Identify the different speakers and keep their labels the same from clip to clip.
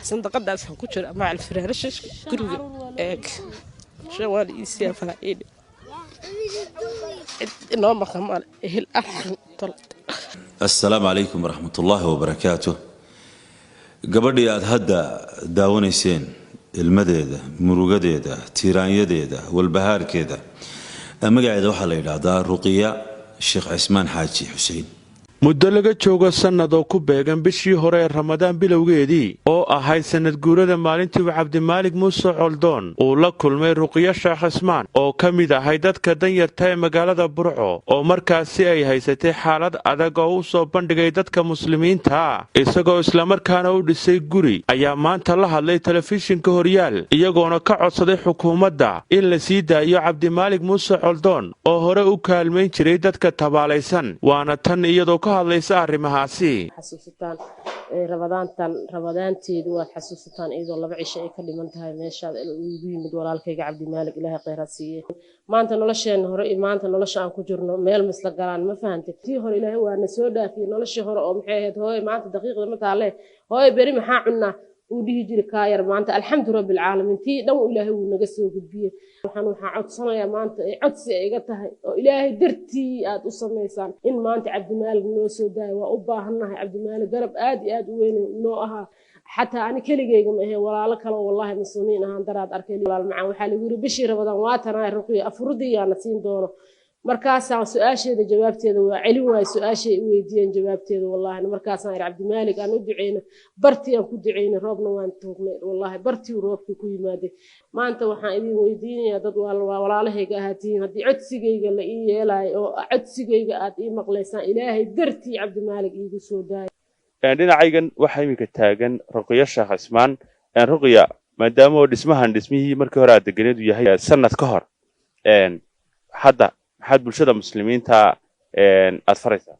Speaker 1: Sandaqadaasaan ku jira macal firaarashashka guriga eeg shawaal iisiyaa faa'iidhe cid inoo maqan male ehel arxan tol.
Speaker 2: Assalaamu calaykum waraxmat ullaahi wabarakaatu. Gabadhii aada hadda daawanayseen ilmadeeda, murugadeeda, tiiraanyadeeda, walbahaarkeeda, magaceeda waxaa la yidhaahdaa Ruqiya Sheekh Cismaan Xaaji Xuseen.
Speaker 3: Muddo laga joogo sannad oo ku beegan bishii hore ee Ramadaan bilowgeedii oo ahayd sannad guurada maalintii uu Cabdimaalig Muuse Coldoon uu la kulmay Ruqyo Sheekh Cismaan oo ka mid ahay dadka danyarta ee magaalada Burco, oo markaasi ay haysatay xaalad adag oo u soo bandhigay dadka muslimiinta, isagoo islamarkaana u dhisay guri, ayaa maanta la hadlay telefishinka Horyaal, iyagoona ka codsaday xukuumadda in la sii daayo Cabdimaalig Muuse Coldoon oo hore u kaalmayn jiray dadka tabaalaysan. Waana tan iyadoo ka hadlaysa arrimahaasi.
Speaker 1: Xasuusataan Ramadaantan, Ramadaanteedu waad xasuusataan, iyadoo 2 cisho ay ka dhiman tahay meeshaad igu yimid walaalkayga Cabdimaalig, Ilaahay kheyraad siiye. Maanta nolosheena hore iyo maanta nolosha aan ku jirno meel misla galaan, ma fahantay? Tii hore Ilaahay waa na soo dhaafiyey. Noloshii hore oo maxay ahayd? Hooye, maanta daqiiqda ma taalee, hooye, beri maxaa cunnaa, uu dhihi jiri kaayar. Maanta alxamdu rabbilcaalamiin, tii dhan Ilaahay wuu naga soo gudbiyey. Waxaan codsanayaa maanta ay codsi ay iga tahay oo Ilaahay dartii aad u samaysaan in maanta Cabdimaalig noo soo daayo. Waa u baahannahay Cabdimaalig, garab aad iyo aad u weyn noo ahaa. Xataa ani keligayga ma ahe, walaalo kale oo wallahi muslimiin ahaan daraad arkay. Walaal macaan, waxaa lagu yiri bishii Ramadaan waa tanaay, Ruqiya afuridii yaana siin doono. Markaasaan su-aasheeda jawaabteeda waa celin waaye, su-aashay i weydiiyeen jawaabteeda wallahi. Markaasaan iri Cabdimaalig aan u duceyno, bartii aan ku duceynay, roobna waan tuugnay, wallahi bartii roobkii ku yimaaday. Maanta waxaan idin weydiinayaa, dad waa walaalahayga ahaatiin, haddii codsigayga la ii yeelayo oo codsigayga aad ii maqlaysaan, Ilaahay dartii Cabdimaalig iigu soo daaya.
Speaker 3: Dhinacaygan waxaa iminka taagan Ruqiyo Sheekh Cismaan. Ruqiya, maadaama oo dhismahan dhismihii markii hore aad deganeedu yahay sanad ka hor, hadda maxaad bulshada muslimiinta aad faraysaa?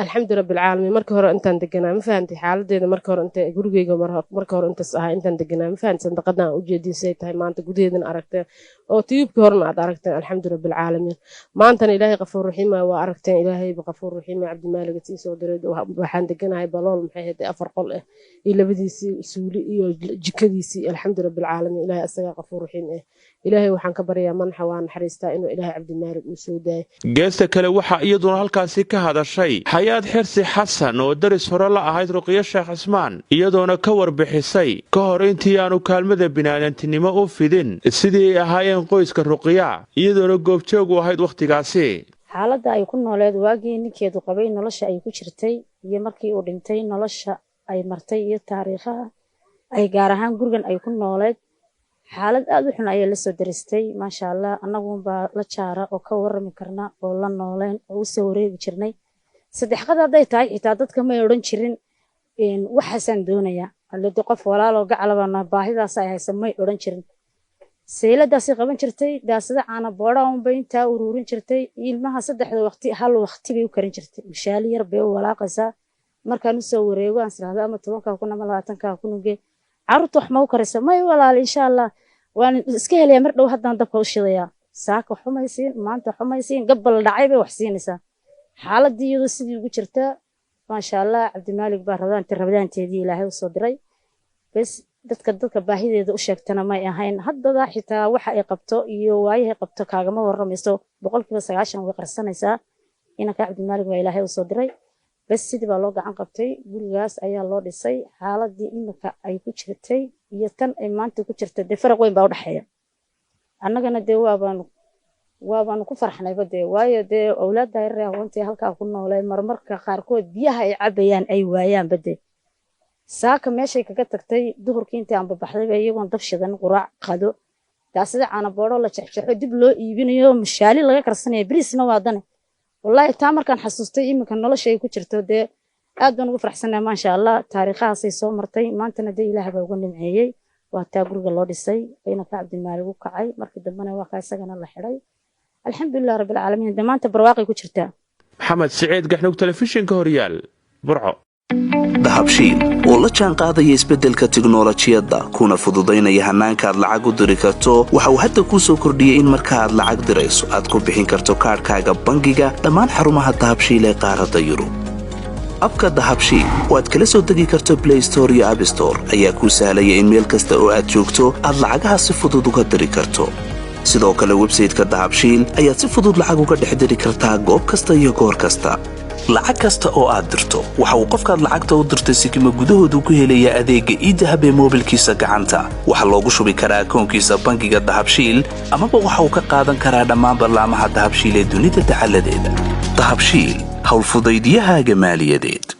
Speaker 1: Alxamdu rabbilcaalamiin. Markii hore intaan deganaa, ma fahamtay, xaaladeeda marka hore inta gurigeyga marka hore intaas ahaa intaan deganaa, ma fahamtay, sandaqadan aan ujeedin say tahay maanta gudaheedana aragteen oo tiyuubkii horena aad aragteen. Alxamdu rabbilcaalamiin, maantana Ilaahay qafuur raxiima, waa aragteen, Ilaahayba qafuur raxiima Cabdimaaliga sii soo diray. Waxaan deganahay balool, maxay ahayd, 4 qol ah iyo labadiisii suuli iyo jikadiisii. Alxamdu rabbilcaalamiin, Ilaahay asagaa qafuur raxiim ah. Ilaahay waxaan ka baryaa manxa waa naxariistaa inuu Ilaahay Cabdimaalig uu soo daayo.
Speaker 3: Geesta kale waxaa iyaduna halkaasi ka hadashay Xayaad Xirsi Xasan oo daris hore la ahayd Ruqyo Sheekh Cismaan, iyadoona ka warbixisay ka hor intii aanu kaalmada biniaadantinimo u fidin sidii ay ahaayeen qoyska Ruqya, iyadoona goobjoog u ahayd wakhtigaasi.
Speaker 4: Xaaladda ay ku nooleed waagii ninkeedu qabay, nolosha ay ku jirtay, iyo markii uu dhintay nolosha ay martay, iyo taariikhaha ay gaar ahaan gurigan ay ku nooleed, xaalad aada u xun ayay la soo daristay. Maasha Allah, annagunbaa la jaara oo ka warami karna oo la nooleen oo usoo wareegi jirnay. Saddexqad hadday tahay xitaa dadka may odhan jirin waxaasaan doonayaa alade, qof walaaloo gacalabana baahidaas ay haysa may odhan jirin. Sayladaasay qaban jirtay, daasada caana boodha unbay intaa ururin jirtay. Ilmaha saddexda waqti hal waqti bay u karin jirtay, mishaali yar bay u walaaqaysaa. Markaan usoo wareego aan siraahdo ama 10-kaa kun ama 20-kaa kun uge, carruurta wax ma u karaysa? May walaal, insha Allah waan iska helayaa, mar dhow haddaan dabka u shidayaa. Saaka wax umaysiin, maanta wax umaysiin, gabbal dhacay bay wax siinaysaa. Xaaladii iyadoo sidii ugu jirta, maasha Allah, Cabdimaalig baa rabadaanti rabadaanteedii Ilaahay usoo diray. Bes dadka baahideeda u sheegtana may ahayn. Haddada xitaa waxa ay qabto iyo waayahay qabto kaagama waramayso, 90% way qarsanaysaa. Inanka Cabdimaalig baa Ilaahay usoo diray. Bes sidii baa loo gacan qabtay, gurigaas ayaa loo dhisay. Xaaladii imika ay ku jirtay iyo tan ay maanta ku jirta dee faraq weyn baa udhexeeya. Annagana dee waabaanu ku farxnayba dee, waayo dee awlaadda yaree aqoontii halkaa ku noolee marmarka qaarkood biyaha ay cabayaan ay waayaanba dee. Saaka meeshay kaga tagtay duhurkii intii aan babaxdayba iyagoon dab shidan, quraac qado, daasada caanaboodho la jexjeexo dib loo iibinayo, mashaali laga karsanaya, bariisna waa dane. Wallaahi taa markaan xasuustay iminka nolosha ay ku jirto dee aad baan ugu faraxsanahay. Maasha Allah, taariikhahaasay soo martay, maantana dee Ilaah baa uga nimceeyey. Waa taa guriga loo dhisay, inanka Cabdimaalig u kacay, markii dambena waa kaa isagana la xidhay. Alxamdulilah rabbilcaalamiin, dee maanta barwaaqay ku jirtaa.
Speaker 3: Maxamed Siciid Gaxnug, telefishinka Horyaal, Burco.
Speaker 5: Dahabshiil oo la jaan qaadaya isbeddelka tiknolojiyadda kuna fududaynaya hannaanka aad lacag u diri karto, waxa uu hadda kuu soo kordhiyey in marka aad lacag dirayso aad ku bixin karto kaadhkaaga bangiga dhammaan xarumaha Dahabshiil ee qaaradda Yurub. Abka Dahabshiil oo aad kala soo degi karto Blay Store iyo Abstore ayaa kuu sahlaya in meel kasta oo aad joogto aad lacagaha si fudud uga diri karto. Sidoo kale websayteka Dahabshiil ayaad si fudud lacag uga dhex diri kartaa goob kasta iyo goor kasta. Lacag kasta oo aad dirto waxa uu qofkaad lacagta u dirtay sikima gudahoodu ku helayaa adeegga iDahab ee moobilkiisa gacanta. Waxaa loogu shubi karaa akoonkiisa bangiga Dahabshiil, amaba waxa uu ka qaadan karaa dhammaan ballaamaha Dahabshiil ee dunida dacaladeeda. Dahabshiil, howlfudaydiyahaaga maaliyadeed.